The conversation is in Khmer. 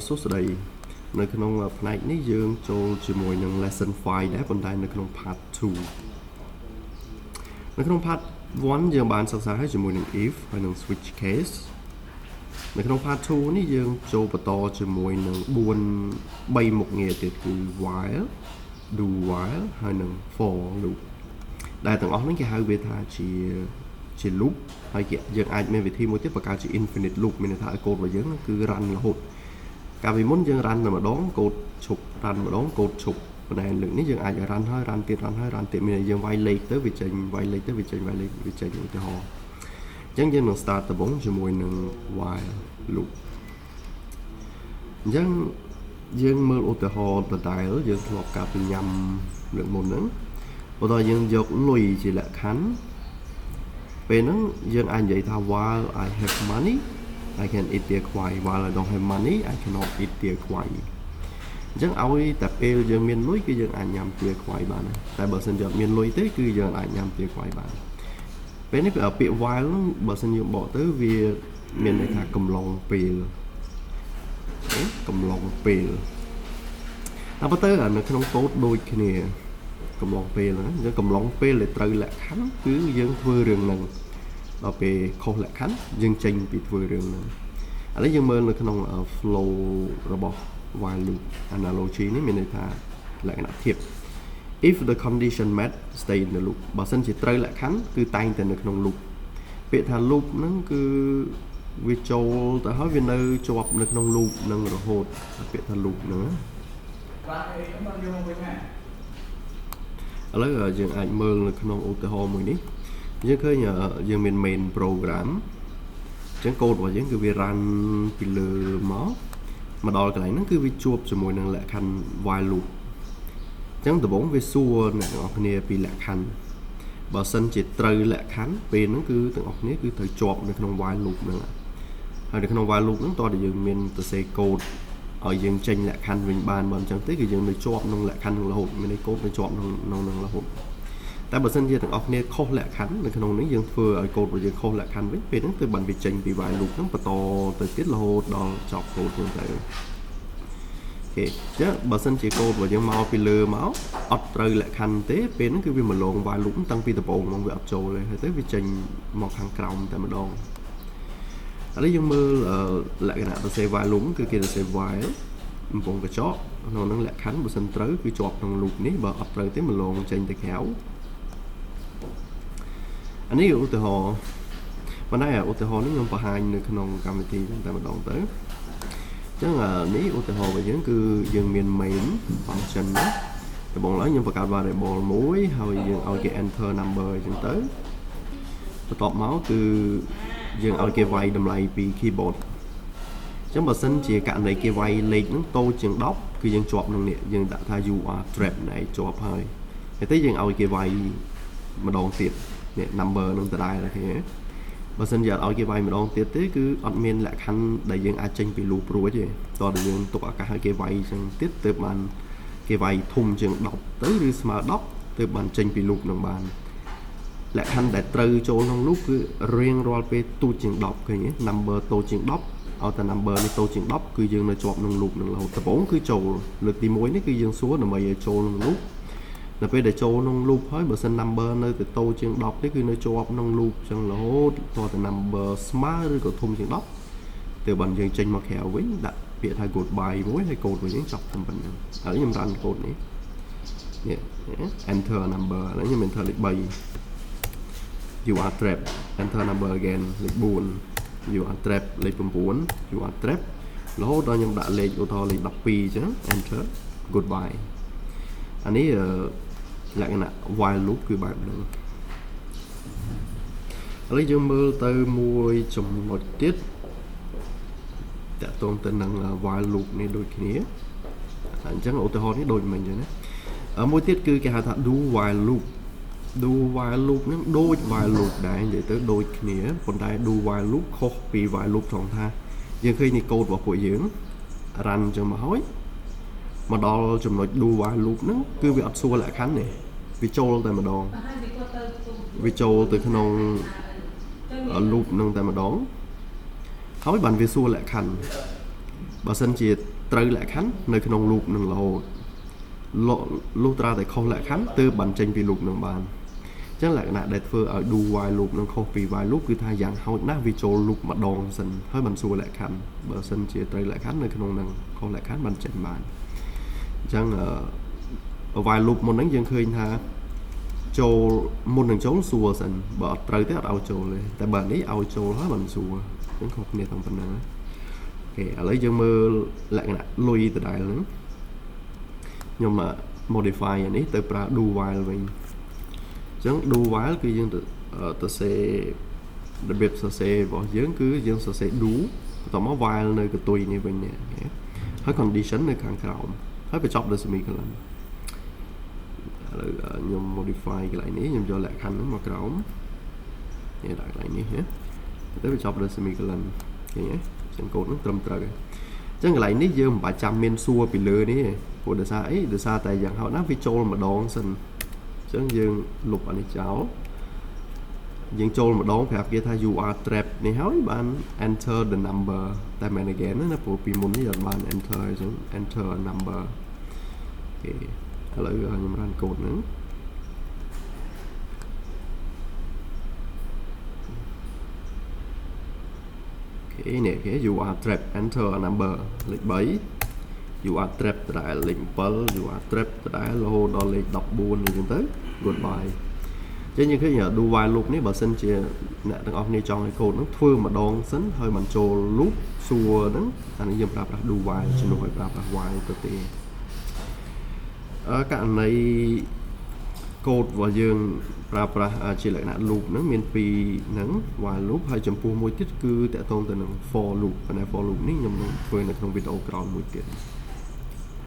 សួស្តីនៅក្នុងផ្នែកនេះយើងចូលជាមួយនឹង lesson 5ដែរប៉ុន្តែនៅក្នុង part 2នៅក្នុង part 1យើងបានសិក្សាហើយជាមួយនឹង if ហើយនឹង switch case នៅក្នុង part 2នេះយើងចូលបន្តជាមួយនឹង4 3មុខងារទៀតគឺ while, do while ហើយនឹង for loop ដែលទាំងអស់ហ្នឹងគេហៅវាថាជា loop ហើយគេយើងអាចមានវិធីមួយទៀតបង្កើតជា infinite loop មានន័យថាឲ្យកូដរបស់យើងគឺ run រហូតកាលពីមុនយើង run តែម្ដងកូដឈប់ run ម្ដងកូដឈប់ប៉ុន្តែលើកនេះយើងអាច run ហើយ run ទៀត run ហើយ run ទៀតមានន័យយើងវាយលេខទៅវាចេញវាយលេខទៅវាចេញវាយលេខវាចេញឧទាហរណ៍អញ្ចឹងយើងនឹង start ដំបូងជាមួយនឹង while loop អញ្ចឹងយើងមើលឧទាហរណ៍ដដែលយើងធ្លាប់កាលពីញ៉ាំលើកមុនហ្នឹងបន្តយើងយកលុយជាលក្ខខណ្ឌពេលហ្នឹងយើងអាចនិយាយថា while I have money, I can eat ទាខ្វៃ while I don't have money, I cannot eat ទាខ្វៃអញ្ចឹងឲ្យតែពេលយើងមានលុយគឺយើងអាចញ៉ាំទាខ្វៃបានតែបើសិនជាអត់មានលុយទេគឺយើងអាចញ៉ាំទាខ្វៃបានពេលនេះពាក្យ while ហ្នឹងបើសិនយើងបកទៅវាមានន័យថាកំឡុងពេលកំឡុងពេលតែប៉ុន្តែនៅក្នុងកូដដូចគ្នាកំឡុងពេលហ្នឹងយើងកំឡុងពេលដែលត្រូវលក្ខខណ្ឌគឺយើងធ្វើរឿងហ្នឹងដល់ពេលខុសលក្ខខណ្ឌយើងចេញពីធ្វើរឿងហ្នឹងឥឡូវយើងមើលនៅក្នុង flow របស់ while loop analogy នេះមានន័យថាលក្ខណៈធៀប if the condition met, stay in the loop បើសិនជាត្រូវលក្ខខណ្ឌគឺតែងតែនៅក្នុង loop ពាក្យថា loop ហ្នឹងគឺវាចូលទៅហើយវានៅជាប់នៅក្នុង loop ហ្នឹងរហូតពាក្យថា loop ហ្នឹង បានអីបានយកមកវិញណា ឥឡូវយើងអាចមើលនៅក្នុងឧទាហរណ៍មួយនេះយើងឃើញយើងមាន main program អញ្ចឹងកូដរបស់យើងគឺវា run ពីលើមកមកដល់កន្លែងហ្នឹងគឺវាជួបជាមួយនឹងលក្ខខណ្ឌ while loop អញ្ចឹងដំបូងវាសួរអ្នកទាំងអស់គ្នាពីលក្ខខណ្ឌបើសិនជាត្រូវលក្ខខណ្ឌពេលហ្នឹងគឺទាំងអស់គ្នាគឺត្រូវជាប់នៅក្នុង while loop ហ្នឹងហើយនៅក្នុង while loop ហ្នឹងតោះតែយើងមានសរសេរកូដឲ្យយើងចេញលក្ខខណ្ឌវិញបានបើមិនចឹងទេគឺយើងនៅជាប់ក្នុងលក្ខខណ្ឌនឹងរហូតមានន័យកូដនៅជាប់ក្នុងក្នុងនឹងរហូតតែបើសិនជាទាំងអស់គ្នាខុសលក្ខខណ្ឌនៅក្នុងនេះយើងធ្វើឲ្យកូដរបស់យើងខុសលក្ខខណ្ឌវិញពេលហ្នឹងគឺបានវាចេញពី while loop ហ្នឹងបន្តទៅទៀតរហូតដល់ចប់កូដហ្នឹងទៅOK ចឹងបើសិនជាកូដរបស់យើងមកពីលើមកអត់ត្រូវលក្ខខណ្ឌទេពេលហ្នឹងគឺវាមកលង while loop តាំងពីដំបូងមកវាអត់ចូលទេហើយទៅវាចេញមកខាងក្រោមតែម្ដងឥឡូវយើងមើលលក្ខណៈសរសេរ while loop គឺគេសរសេរ while កំពុងកញ្ចក់ក្នុងហ្នឹងលក្ខខណ្ឌបើសិនត្រូវគឺជាប់ក្នុង loop នេះបើអត់ត្រូវទេមកលងចេញទៅក្រៅអានេះឧទាហរណ៍ប៉ុន្តែឧទាហរណ៍នេះខ្ញុំបង្ហាញនៅក្នុងកម្មវិធីតែម្ដងទៅអញ្ចឹងនេះឧទាហរណ៍របស់យើងគឺយើងមាន main function ណាដំបូងឡើយខ្ញុំបង្កើត variable មួយហើយយើងឲ្យគេ enter number អញ្ចឹងទៅបន្ទាប់មកគឺយើងឲ្យគេវាយតម្លៃពី keyboard អញ្ចឹងបើសិនជាករណីគេវាយលេខហ្នឹងតូចជាង10គឺយើងជាប់ក្នុងនេះយើងដាក់ថា you are trapped ណែជាប់ហើយតែទេយើងឲ្យគេវាយម្ដងទៀតនេះ number នឹងដដែលគេបើសិនជាអត់ឲ្យគេវាយម្ដងទៀតទេគឺអត់មានលក្ខខណ្ឌដែលយើងអាចចេញពី loop រួចទេតោះតែយើងទុកឱកាសឲ្យគេវាយអញ្ចឹងទៀតទើបបានគេវាយធំជាង10ទៅឬស្មើ10ទើបបានចេញពី loop នឹងបានលក្ខខណ្ឌដែលត្រូវចូលក្នុង loop គឺរៀងរាល់ពេលតូចជាង10ឃើញទេ number តូចជាង10ឲ្យតែ number នេះតូចជាង10គឺយើងនៅជាប់ក្នុង loop នឹងរហូតដំបូងគឺចូលលើកទី1នេះគឺយើងសួរដើម្បីឲ្យចូលក្នុង loop នៅពេលដែលចូលក្នុង loop ហើយបើសិន number នៅតែតូចជាង10ទេគឺនៅជាប់ក្នុង loop ចឹងរហូតតតែ number ស្មើឬក៏ធំជាង10ទើបបានយើងចេញមកក្រៅវិញដាក់ពាក្យថា goodbye មួយហើយកូដវិញយើងចប់តែប៉ុណ្្នឹងហើយខ្ញុំ run កូដនេះនេះ enter a number ឥឡូវខ្ញុំ enter លេខ3 you are trapped, enter number again លេខ4 you are trapped លេខ9 you are trapped រហូតដល់ខ្ញុំដាក់លេខឧទាហរណ៍លេខ12អញ្ចឹង enter goodbye អានេះលក្ខណៈ while loop គឺបែបហ្នឹងឥឡូវយើងមើលទៅមួយចំណុចទៀតតាក់ទងទៅនឹង while loop នេះដូចគ្នាអញ្ចឹងឧទាហរណ៍នេះដូចមិញអញ្ចឹងណាមួយទៀតគឺគេហៅថា do while loop do while loop ហ្នឹងដូច while loop ដែរនិយាយទៅដូចគ្នាប៉ុន្តែ do while loop ខុសពី while loop ត្រង់ថាយើងឃើញនេះកូដរបស់ពួកយើង run អញ្ចឹងមកហើយមកដល់ចំណុច do while loop ហ្នឹងគឺវាអត់សួរលក្ខខណ្ឌទេវាចូលតែម្ដងវាចូលទៅក្នុង loop ហ្នឹងតែម្ដងហើយបានវាសួរលក្ខខណ្ឌ បើសិនជាត្រូវលក្ខខណ្ឌនៅក្នុង loop នឹងរហូតលុះត្រាតែខុសលក្ខខណ្ឌទើបបានចេញពី loop នឹងបានអញ្ចឹងលក្ខណៈដែលធ្វើឲ្យ do while loop នឹងខុសពី while loop គឺថាយ៉ាងហោចណាស់វាចូល loop ម្ដងសិនហើយបានសួរលក្ខខណ្ឌបើសិនជាត្រូវលក្ខខណ្ឌនៅក្នុងនឹងខុសលក្ខខណ្ឌបានចេញបានអញ្ចឹង while loop មុនហ្នឹងយើងឃើញថាចូលមុននឹងចូលសួរសិនបើអត់ត្រូវទេអត់ឲ្យចូលទេតែបើនេះឲ្យចូលហើយបានសួរអញ្ចឹងខុសគ្នាទាំងប៉ុណ្ណឹង OK ឥឡូវយើងមើលលក្ខណៈលុយដដែលហ្នឹងខ្ញុំ modify អានេះទៅប្រើ do while វិញអញ្ចឹង do while គឺយើងទៅសេរបៀបសរសេររបស់យើងគឺយើងសរសេរ do បន្ទាប់មក while នៅកតុយនេះវិញនេះហើយ condition នៅខាងក្រោមហើយបញ្ចប់ដោយ semicolon ឥឡូវខ្ញុំ modify កន្លែងនេះខ្ញុំយកលក្ខខណ្ឌហ្នឹងមកក្រោមនេះដាក់កន្លែងនេះណាទៅបញ្ចប់ដោយ semicolon ឃើញទេចឹងកូដហ្នឹងត្រឹមត្រូវហើយអញ្ចឹងកន្លែងនេះយើងមិនបាច់ចាំមានសួរពីលើនេះទេព្រោះដោយសារអីដោយសារតែយ៉ាងហោចណាស់វាចូលម្ដងសិនអញ្ចឹងយើងលុបអានេះចោលយើងចូលម្ដងប្រាប់គេថា you are trapped នេះហើយបាន enter the number តែមែន again ណាព្រោះពីមុននេះអត់បាន enter អញ្ចឹង enter a number OK ឥឡូវខ្ញុំ run code ហ្នឹង OK នេះគេ you are trapped enter a number លេខ3 you are trapped ដដែលលេខ7 you are trapped ដដែលរហូតដល់លេខ14អញ្ចឹងទៅ goodbye ចឹងយើងឃើញ do while loop នេះបើសិនជាអ្នកទាំងអស់គ្នាចង់ឲ្យកូដហ្នឹងធ្វើម្ដងសិនហើយមិនចូល loop សួរហ្នឹងអានេះយើងប្រើប្រាស់ do while ជំនួសឲ្យប្រើប្រាស់ while ទៅទេអឺករណីកូដរបស់យើងប្រើប្រាស់ជាលក្ខណៈ loop ហ្នឹងមានពីរហ្នឹង while loop ហើយចំពោះមួយទៀតគឺតកតងទៅនឹង for loop ប៉ុន្តែ for loop នេះខ្ញុំនឹងធ្វើនៅក្នុងវីដេអូក្រោយមួយទៀត។